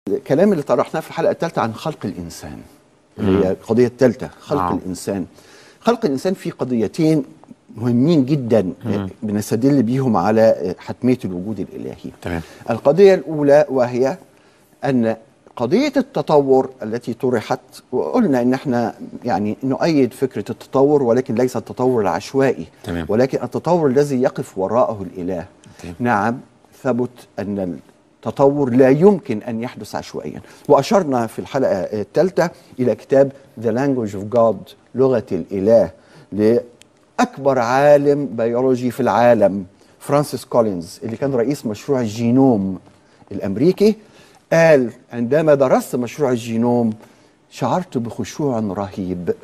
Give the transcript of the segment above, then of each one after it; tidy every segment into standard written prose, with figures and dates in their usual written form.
الكلام اللي طرحناه في الحلقة الثالثة عن خلق الإنسان، اللي هي القضية الثالثة، خلق الإنسان. خلق الإنسان في قضيتين مهمين جدا بنستدل بيهم على حتمية الوجود الإلهي. تمام. القضية الأولى وهي أن قضية التطور التي طرحت، وقلنا إن احنا يعني نؤيد فكرة التطور، ولكن ليس التطور العشوائي. تمام. ولكن التطور الذي يقف وراءه الإله. تمام. نعم، ثبت أن التطور لا يمكن أن يحدث عشوائيا، وأشرنا في الحلقة الثالثة إلى كتاب The Language of God، لغة الإله، لأكبر عالم بيولوجي في العالم فرانسيس كولينز، اللي كان رئيس مشروع الجينوم الأمريكي. قال: عندما درست مشروع الجينوم شعرت بخشوع رهيب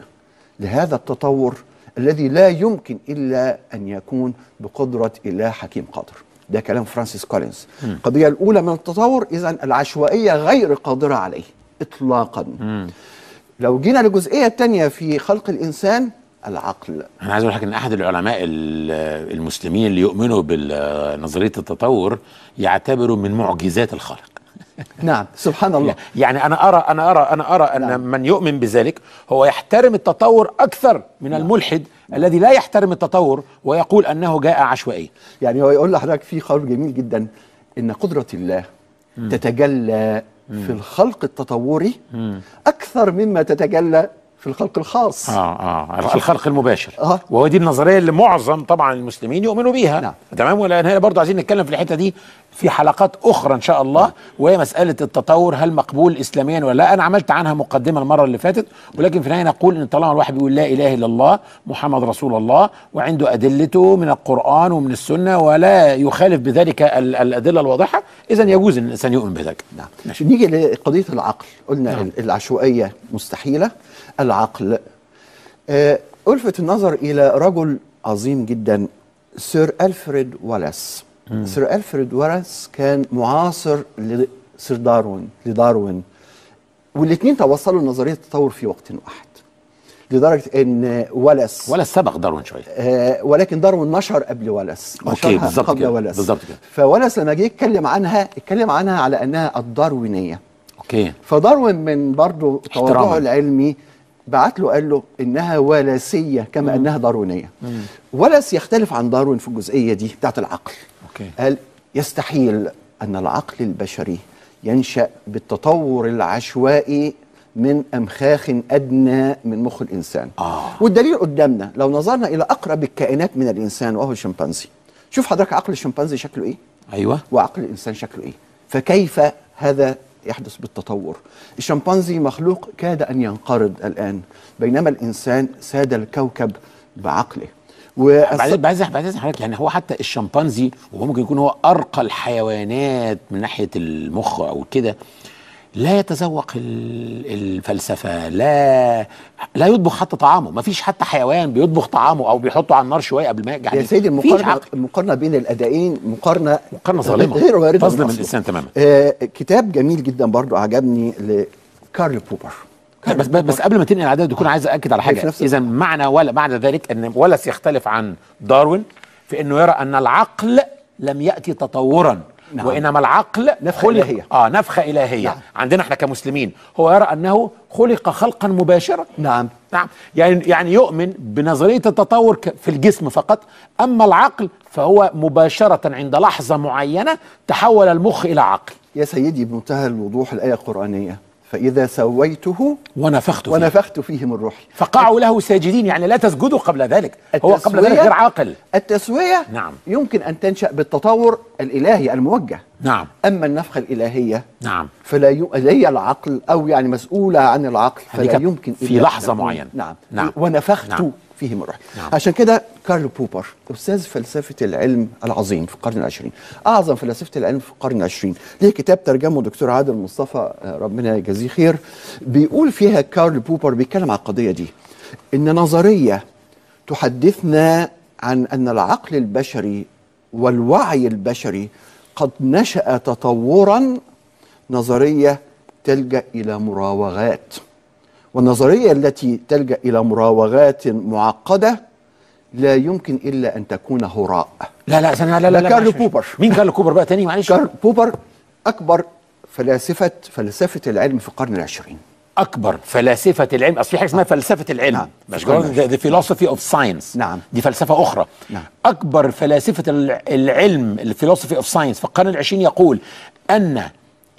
لهذا التطور الذي لا يمكن إلا أن يكون بقدرة إله حكيم قادر. ده كلام فرانسيس كولينز. القضية الأولى من التطور، إذن العشوائية غير قادرة عليه إطلاقا. لو جينا للجزئية الثانية في خلق الإنسان، العقل. أنا عايز أقول لك إن أحد العلماء المسلمين اللي يؤمنوا بنظرية التطور يعتبروا من معجزات الخالق. نعم، سبحان الله. يعني أنا أرى أن نعم. من يؤمن بذلك هو يحترم التطور أكثر من الملحد الذي لا يحترم التطور ويقول أنه جاء عشوائيا. يعني هو يقول لحضرتك في قول جميل جدا، إن قدرة الله تتجلى في الخلق التطوري أكثر مما تتجلى في الخلق الخاص. الخلق المباشر. وهو دي النظرية اللي معظم طبعا المسلمين يؤمنوا بيها. نعم. تمام. ولان هنا برضو عايزين نتكلم في الحتة دي في حلقات اخرى ان شاء الله، وهي مسالة التطور هل مقبول اسلاميا ولا لا. انا عملت عنها مقدمه المرة اللي فاتت، ولكن في النهاية نقول ان طالما الواحد بيقول لا اله الا الله محمد رسول الله وعنده ادلته من القران ومن السنة ولا يخالف بذلك الادلة الواضحة، اذا يجوز ان الانسان يؤمن بذلك. نعم. ماشي. نيجي لقضيه العقل. قلنا نعم. العشوائية مستحيلة. العقل، ألفت النظر إلى رجل عظيم جدا، سير ألفريد والاس. سير ألفريد والاس كان معاصر لسير داروين، لداروين، والاثنين توصلوا لنظرية التطور في وقت واحد، لدرجة أن والاس ولا سبق داروين شوية، ولكن داروين نشر قبل والاس. okay، نشرها بالظبط قبل كده، والاس. بالظبط كده. فوالاس لما جه يتكلم عنها، اتكلم عنها على أنها الداروينية. okay. فداروين من برضه تواضعه احتراما. العلمي بعت له قال له انها ولاسيه كما انها داروينيه. والاس يختلف عن داروين في الجزئية دي بتاعت العقل. okay. قال يستحيل ان العقل البشري ينشا بالتطور العشوائي من امخاخ ادنى من مخ الانسان. والدليل قدامنا لو نظرنا الى اقرب الكائنات من الانسان وهو الشمبانزي. شوف حضرتك عقل الشمبانزي شكله ايه؟ ايوه. وعقل الانسان شكله ايه؟ فكيف هذا يحدث بالتطور؟ الشمبانزي مخلوق كاد أن ينقرض الآن، بينما الإنسان ساد الكوكب بعقله. بعدين حضرتك، يعني هو حتى الشمبانزي وهو ممكن يكون هو أرقى الحيوانات من ناحية المخ أو كده، لا يتذوق الفلسفة، لا يطبخ حتى طعامه. ما فيش حتى حيوان بيطبخ طعامه أو بيحطه على النار شوية قبل ما يعني. يا سيدي، فيش المقارنة عقل. المقارنة بين الأدائين مقارنة مقارنة ظالمة، غير واردة من تظلم أصله. الإنسان تماما. كتاب جميل جدا برضو أعجبني لكارل بوبر. بس قبل ما تنقل العدد يكون عايز أأكد على في حاجة. نفس إذا معنى ولا معنى ذلك أن والاس يختلف عن داروين في أنه يرى أن العقل لم يأتي تطورا. نعم. وإنما العقل نفخة خلق إلهية. نفخة إلهية. نعم. عندنا احنا كمسلمين هو يرى أنه خلق خلقا مباشرا. نعم. نعم. يعني يؤمن بنظرية التطور في الجسم فقط، أما العقل فهو مباشرة عند لحظة معينة تحول المخ إلى عقل. يا سيدي، بمنتهى الوضوح الآية القرآنية: فإذا سويته ونفخت فيه ونفخت فيه من روحي. فقعوا له ساجدين، يعني لا تسجدوا قبل ذلك. هو قبل ذلك التسوية- غير عاقل. التسوية نعم. يمكن أن تنشأ بالتطور الإلهي الموجه. نعم. أما النفخة الإلهية نعم. فلا هي العقل أو يعني مسؤولة عن العقل، هذه فلا كانت يمكن في إلا لحظة أن تكون. معينة. نعم. نعم. ونفخت نعم. فيه من روحي. نعم. عشان كده كارل بوبر، أستاذ فلسفة العلم العظيم في القرن العشرين، أعظم فلاسفة العلم في القرن العشرين، ليه كتاب ترجمه دكتور عادل مصطفى، ربنا يجازيه خير، بيقول فيها كارل بوبر بيتكلم على القضية دي، إن نظرية تحدثنا عن أن العقل البشري والوعي البشري قد نشأ تطورا، نظرية تلجأ إلى مراوغات، والنظرية التي تلجأ إلى مراوغات معقدة لا يمكن إلا أن تكون هراء. لا لا لا لا لا، ده كارل معلش، معلش. بوبر. مين كارل بوبر بقى تاني معلش؟ كارل بوبر أكبر فلاسفة فلسفة العلم في القرن العشرين. اكبر فلاسفة العلم، اصل في حاجة اسمها فلسفة العلم. نعم. مش the philosophy of science. نعم. دي فلسفة اخرى. نعم. اكبر فلاسفة العلم، ال philosophy of science في القرن العشرين، يقول ان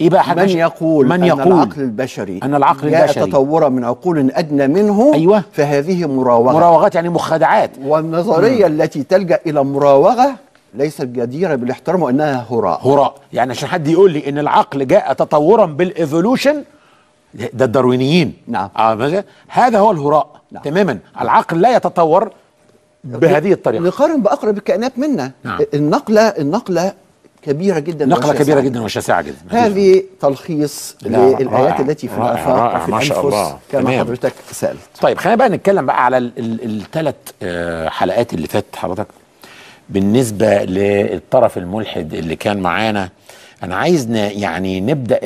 ايه بقى حاجة من يقول من أن يقول العقل البشري أن العقل جاء البشري تطورا من عقول أدنى منه، أيوة. فهذه مراوغة. مراوغات يعني مخادعات. والنظرية التي تلجأ إلى مراوغة ليست جديرة بالاحترام وأنها هراء. هراء، يعني عشان حد يقول لي ان العقل جاء تطورا بال evolution، ده الداروينيين. نعم. هذا هو الهراء. نعم. تماما، العقل لا يتطور بهذه الطريقة. نقارن بأقرب الكائنات منا. نعم. النقلة كبيرة جدا، نقلة وشاسعة. كبيرة جدا وشاسعة جدا. هذه تلخيص لا، للآيات رائع، التي في رائع، الآفاق رائع، وفي ما شاء الأنفس الله. كما تمام. حضرتك سألت. طيب خلينا بقى نتكلم بقى على الثلاث حلقات اللي فاتت حضرتك بالنسبة للطرف الملحد اللي كان معانا. أنا عايز يعني نبدأ